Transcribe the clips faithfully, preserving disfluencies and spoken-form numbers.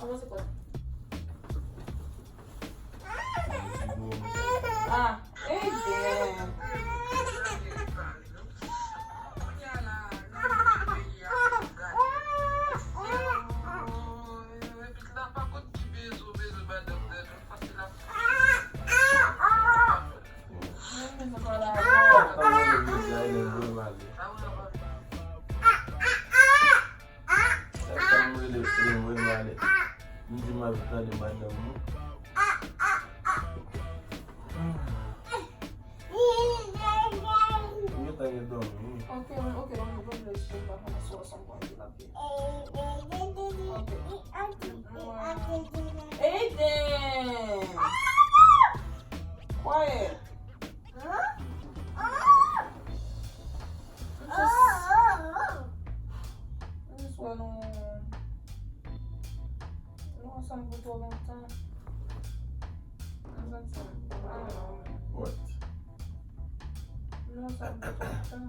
Kòman se pwòp? Ah, Eden. Sa m rele, rele mwen ale. M di m al tande madanm mwen. M gentan gen dòmi wi. Ok, ok, ban m, ban m lèse m pa konn si w sanm konn di l ap gen. Ok. Eden! Kwayè! M jis, m jis wè nou, nou ansanm pou twò lontan. M santi m, I don't know. What? Nou ansanm pou twò lontan.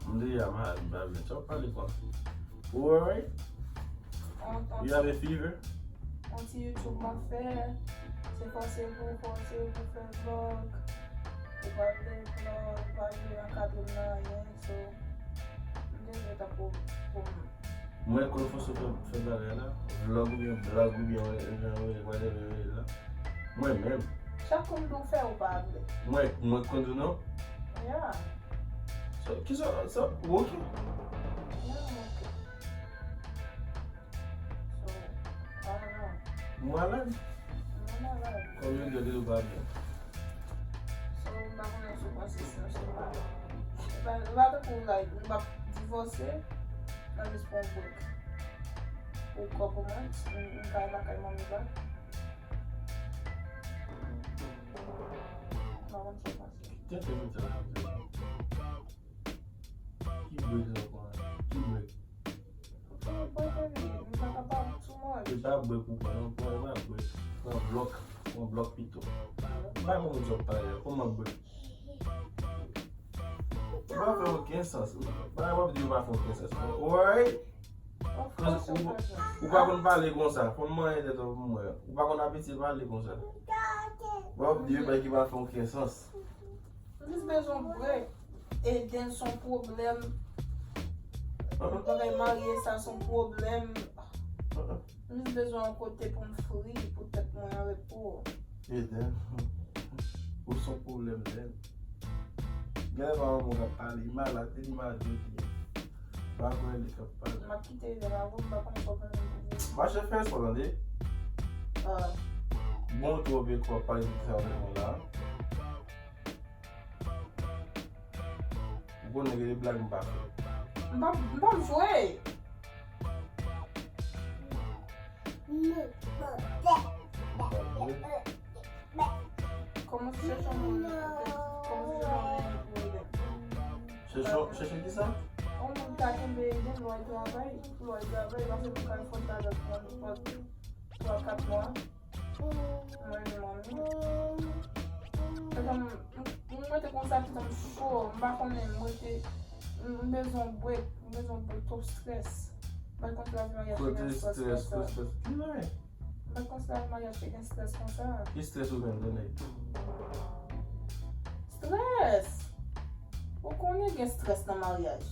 M deja malad, m pa vle. Sa w pale konsa? Ou alright? You have a fever? On ti YouTube m ap fè. Se fòse pou, fòse pou fè vlog. Ou pa vle vlog, ou pa vle ankadre m nan anyen. So, m te vle tankou pou m. Mwen konn fòse fè, fè bagay la. Vlog oubyen blog oubyen whatever, whatever, whatever la. Mwen menm. Chak moun di w fè ou pa vle. Mwen, mwen konn di w non? Yeah. So, kisa, sa, ou ok? Yeah, I'm ok. So, I don't know. Ou malad? Mwen malad. Kòm yo di w pa byen. So, m pa konnen si w panse sa, se pa, se pa, se pa tankou, like, nou p ap divòse, nan jis pran break. Pou kò pou mwen, m, m ka al lakay manmi pa. M pa konn sa w panse. Tenten, tenten, tenten. Ki break sa w pran? Ki break? Ki break, baby? M pa kapab too much. Se pa break ou pran, non, pran, pran break. Pran block, pran block pito. Bay moun zòt pale, kòman break? Sa pa fè okenn sans. Bagay w ap di yo pa fè okenn sans. Alright? Of course, ou, of course. Ou pa konn pale konsa. Fò m manyen tèt ou pou m wè. Ou pa konn abitye pale konsa. W ap di yo bagay ki pa fè okenn sans. M jis bezwen break. Eden se yon pwoblèm. Bagay marye sa se yon pwoblèm. M jis bezwen yon kote pou m free, pou tèt mwen an repo. Eden, ou se yon pwoblèm nèt. Gen lè pa manman w k ap pale, li malad, li malad jodi a. Pa kwè li k ap pale. M ap kite Eden avè w, m pa konn sa w konn di. Mache fè sa w tande. Ah. Bon, twò byen k w ap pale tout sa avèk mwen la. Ou konnen gen de blag m pa fè. M p ap, m p ap jwe. Kòman se chèche yon moun, kòman se chèche yon moun pou Eden? Chèche, chèche kisa? Yon moun ta kenbe Eden, lè w al travay, lè w al travay, paske nou ka fè lajan pou nenpòt twa, kat mwa. Mwen menm, mwen menm. Mwen, mwen, mwen te konsa, tout tan m cho, m pa konnen, mwen te, m, m bezwen break, m bezwen break, twòp strès. M pa t konn si lavi maryaj te gen strès konsa. Kote strès, kote strès? Ki bagay? M pa t konn si lavi maryaj te gen strès konsa. Ki strès ou menm, tande? Strès! Ou konnen gen strès nan maryaj.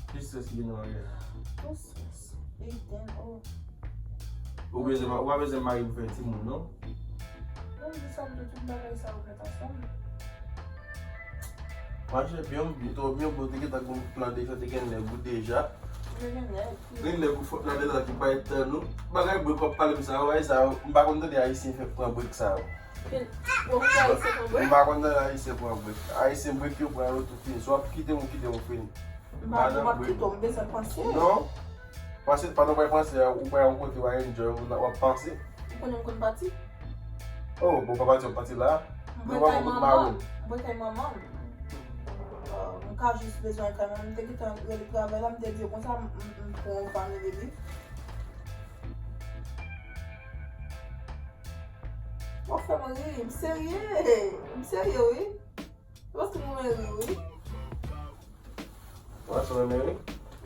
Ki strès ki gen nan maryaj? Tout strès. Eden, oh. Ou bezwen ma-, ou pa bezwen marye pou fè timoun, non? Non, m di sa m di tout bagay sa yo mèt ansanm. Mache byen, byen, twò byen, bon, te gentan gon plan deja, te gen nèg ou deja. Te gen nèg, wi. Gen nèg ou fòk nan detan ki pa t tann ou. Bagay break w ap pale m sa yo, bagay sa yo, m pa konn tande Ayisyen fè pran break sa yo. Bon, ou fè Ayisyen pran break? M pa konn tande Ayisyen pran break. Ayisyen break yo pran yo tou fini. Si w ap kite m, ou kite m, ou fini. M pa, m ap kite w, m bezwen panse. Non. Panse, pandan w pral panse a, ou pral yon kote, w a enjoy, w a, w ap panse. Ou konnen m konn pati? Oh, bon, w pa pati, w pati la? M pral kay manman m. M pral kay manman m. Euh, m ka jis bezwen kay manman m. M te gentan rele travay la, m te di yo konsa, m, m, m pran yon family leave. W ap fè m ri, m serye. M serye, wi. Paske mwen ri, wi. Wè, sa mwen ri.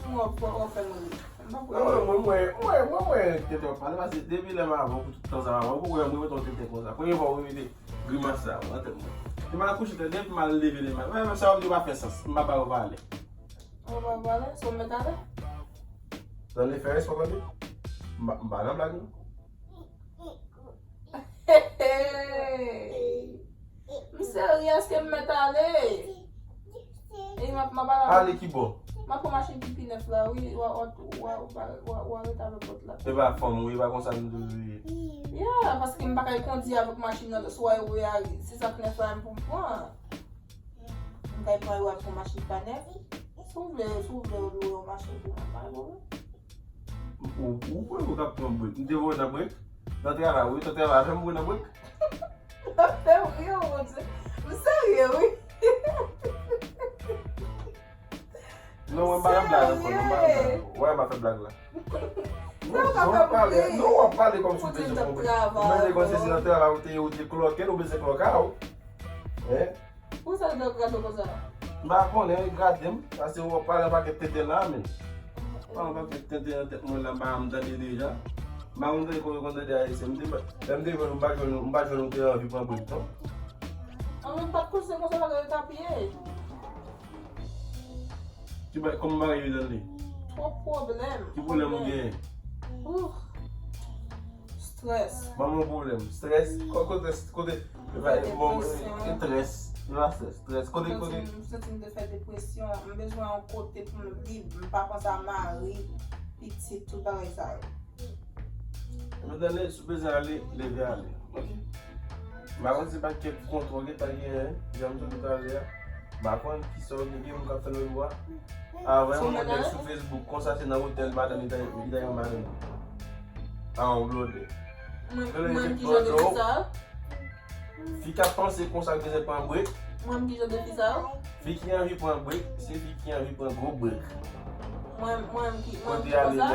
Mwen, w ap fè m ri. Non, mwen, mwen, mwen, mwen, mwen, tete w pale, paske depi lè m avè w, pou tout tan sa m avè w, ou poko janm remete yon tete konsa. Premye fwa ou remete grimas sa nan tèt mwen. Te m al kouche, depi m al leve lè m al, mwen, sa w ap di pa fè sans. M pa ba w valè. Ou pa ba w valè? Se w mèt ale? Nan le fè respè w tande? M pa, m pa nan blag, non. M serye, èske m mèt ale? E m ap, m ap ale. Ale ki bò? M ap pran machin ki pi nèf la, wi. Wa, wa, wa, wa, wa, wa rete avèk lòt la. E pa fanm ou, e pa konsa nou toujou ye. Ya, paske m pa kay kondi avèk machin nan, sou ayewè a, se sa k nèf la, m pou m pran. M kay pran yo avèk yon machin pa nèf. Si w vle, si w vle yo lwe yon machin pou mwen, pa gen pwoblèm. Ou, ou kwè ou k ap pran brek? M te voye nan brek? Nan travay, wi, nan travay, fè m voye nan brek? Fè m ri, o Bondye. M serye, wi. Non, mwen pa nan blag ankò, non, mwen pa nan blag ankò. Wè, m pa fè blag la. Non, non, w ap pale, non, w ap pale kòm si w bezwen konprann. Ou bezwen konn se si nan travay ou te ye, ou te klòke l, ou bezwen klòke a w. Hein? Poukisa w te grate konsa? M pa konnen, li grate m. Paske w ap pale yon pakèt tenten la, men. Pale yon pakèt tenten nan tèt mwen la, m pa janm tande deja. M pa konn tande kòman yo konn tande ayisyen. M te, lè m te jwenn ou, m pa jwenn ou, m pa jwenn ou te anvi pran brek, non. An, mwen pa t konnen se konsa bagay yo t ap ye. Ki ba, kòman bagay yo tande? Twòp pwoblèm. Ki pwoblèm ou genyen? Ouh. Strès. Ban m yon pwoblèm. Strès? Ko-, kote, kote, bon, e, e strès. E pa strès. Strès. Kote, kote? M santi m te fè depresyon. M bezwen yon kote pou m viv. M pa konn sa mari, pitit, tout bagay sa yo. Ebyen, tande, si w bezwen ale, leve ale. Ok? M pa konn si se pa kèk kontwòl ou gentan genyen, jan m sot di talè a. M pa konn kisa w gen, gen moun k ap fè lòt bò a. Avè yon moun nèg sou Facebook, konsa se nan otèl madanm li ta, li ta yon madanm. A yon blòdè. Mwen, mwen ki jan de fi sa? Fi k ap panse konsa k bezwen pran brek. Mwen ki jan de fi sa? Fi ki anvi pran brek, se fi ki anvi pran gwo brek. Mwen, mwen ki, mwen ki konsa?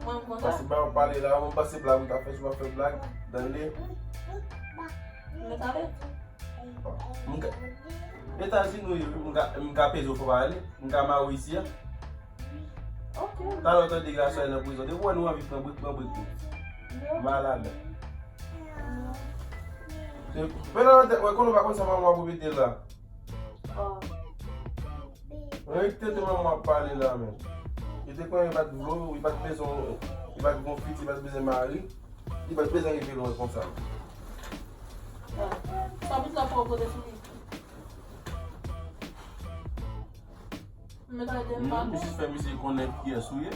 Mwen konsa? Paske ba w pale la, mwen panse blag ou ta fè, si w pa fè blag, tande. Mwen tande. M ka, Etazini ou ye, m ka, m ka peze w fò pa ale, m ka mare w isi a. Ok. Talè w tande gason nan prizon, depi w wè nou anvi pran brek, pran brek tou. M pa ladan. Se, men nan tèt mwen, konnen w pa konn sa manman w ap repete la. Oh. Mwen te tande manman w ap pale la, men. Li te konnen li pa t vle w, li pa t bezwen w, li pa t gon pitit, li pa t bezwen mari, li pa t bezwen rive lwen konsa. Sa pitit la pran kote sou li. Mwen ta ede m pa. Misye fè misye konnen kiyès ou ye.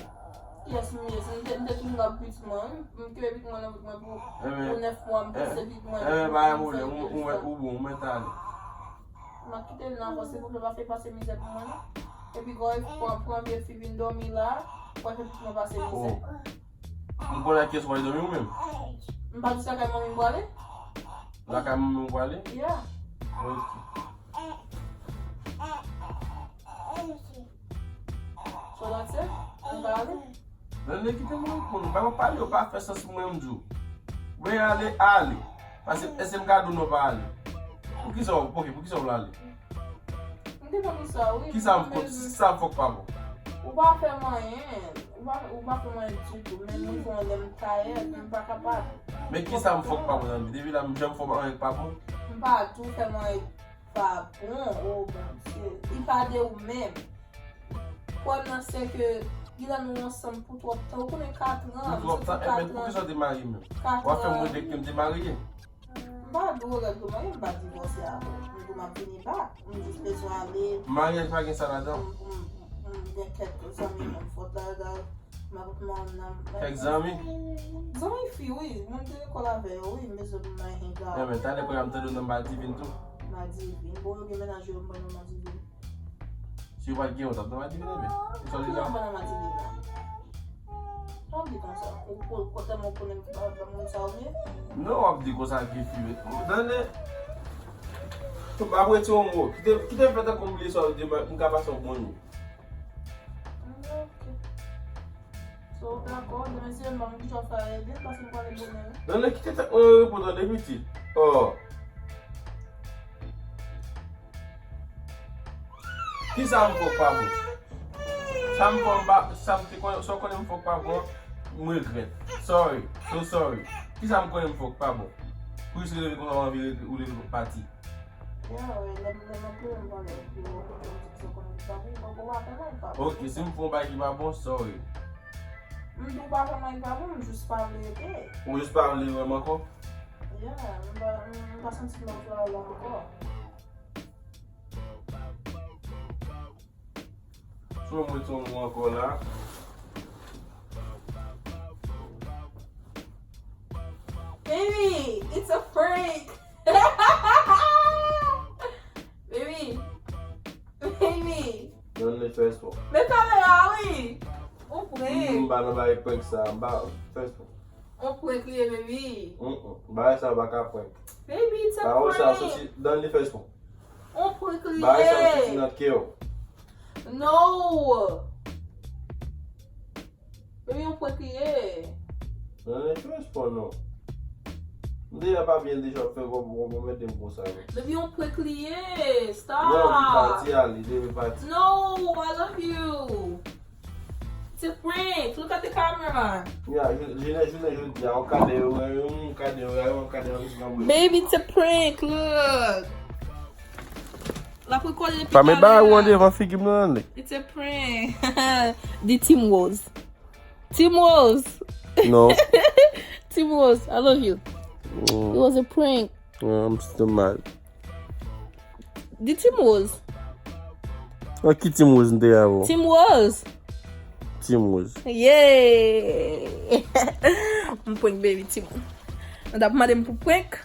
Kiyès m ye? Si m te, m te toujou ap pitit mwen, wi. M kenbe pitit mwen nan vant mwen pou, pou nèf mwa, m panse pitit mwen. Enben, pa gen pwoblèm, ou, ou, ou bon, ou mèt ale. M ap kite l nan, paske pou pa fè pase mizè pou mwen, non. Epi, gwo, pran, pran vye fi vin dòmi la, pou fè pitit mwen pase mizè. M konnen ak kiyès w al dòmi ou menm? M pa di sa kay manmi m prale? Lakay manmi w prale? Yeah. Ok. So that's it? M pa ale? Nan, nan, kite mwen reponn ou. Ba mwen pale, ou pa fè sans pou mwen, m di w. Mwen ale, ale. Paske, èske m ka di w non pa ale? Poukisa w, ok, poukisa w vle ale? M te konn sa, wi. Kisa m fè, kisa m fè k pa bon? Ou pa fè m anyen. Ou pa, ou pa fè m anyen ditou. Men mwen fè yon lè m tayè, m pa kapab. Men kisa m fè k pa bon, zanmi? Depi la, m janm fè w anyen k pa bon? M pa di w fè m anyen k pa bon, o Bondye. Li pa de ou menm. Pwoblèm nan se ke, genlè nou ansanm pou twòp tan. Ou konnen katran, m soti katran. Pou twòp tan, enben, poukisa w te marye menm? W ap fè m regrèt ke m te marye? M pa dwe regrèt ke m marye, m pa divòse avè w. M di w m ap vini bak. M jis bezwen ale. Maryaj pa gen sa ladan. M, m, m, m gen kèk zanmi m fòt ladan. M ap nan, nan, nan. Kèk zanmi? Zanmi fi, wi. Mwen te lekòl avè yo, wi. M bezwen pou m al hang out. Enben, talè kounye a m tande w nan Madivin tou. Madivin. Bon, yo gen mennaj yo, m pral nan Madivin. Si yo pa t gen, w t ap nan Madivin, enben. Ou sòti la? Ki nòmal nan Madivin la? W ap di konsa. Ou ko-, kote mwen konnen m pa, pa moun sa ou ye? Non, w ap di konsa ki fi, wi. Tande. M ap retire yon mo. Kite, kite m fè tankou m bliye sa w di, m ka pase yon bon jou. Ok. So, dakò, demen se mwen ki chòf la ede, paske m pral bonè, wi. Tande, kite tèt mwen repo, tande, pitit. Oh. Kisa m fè w pa bon? Sa m fè w m pa, sa m te konnen, sa w konnen m fè w k pa bon, m regrèt. Sorry, so sorry. Kisa m konnen m fè w k pa bon? Pou jis leve konsa w anvi rete, ou leve pati. Ya, wi, lè m, lè m ap plede m pale, epi ou konnen m di sa w konnen m pa bon, m pa bon, m pa bon. Ok, si m fè w yon bagay ki pa bon, sorry. M di w pa fè m anyen ki pa bon, m jis pa vle rete. Ou jis pa vle wè m ankò? Ya, m pa, m pa santi m ap fè la ankò. Sou mwen tonbe ankò la. Baby, it's a prank. Baby. Baby. Nan le fè espò. Men talè a wi. On prank. M pa nan bay prank sa. M pa fè espò. On prank li ye, baby. Mm-mm. Bagay sa pa ka prank. Baby, it's a prank. Pawòl sa soti nan le fè espò. On prank li ye. Bagay sa soti nan kè w. No. Baby, on prank li ye. Nan le fè espò non. M deja pa byen deja fè w, w, w mete m konsa non. Baby, on prank li ye. Stop. Non, li pati ale, li deve pati. No, I love you. It's a prank. Look at the camera. Ya, jounen, jounen jodi a, yon kadè yo, yon kadè yo, yon kadè yo, yon kadè yo. Baby, it's a prank. Look. L ap rekòde depi talè. Pa met bagay ou an devan figi m nan, nèg. It's a prank. Di Team Rose. Team Rose. No. Team Rose, I love you. Mm. It was a prank. Yeah, I'm still mad. Di Team Rose. An ki Team Rose m te avè w? Team Rose. Team Rose. Yeah. M prank baby Team Rose. Mwen t ap mande m pou prank.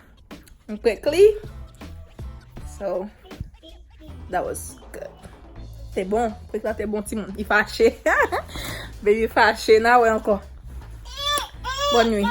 M prank li. So, that was good. Te bon. Prank la te bon, timoun. Li fache. Baby fache. N a wè ankò. Bonne nuit.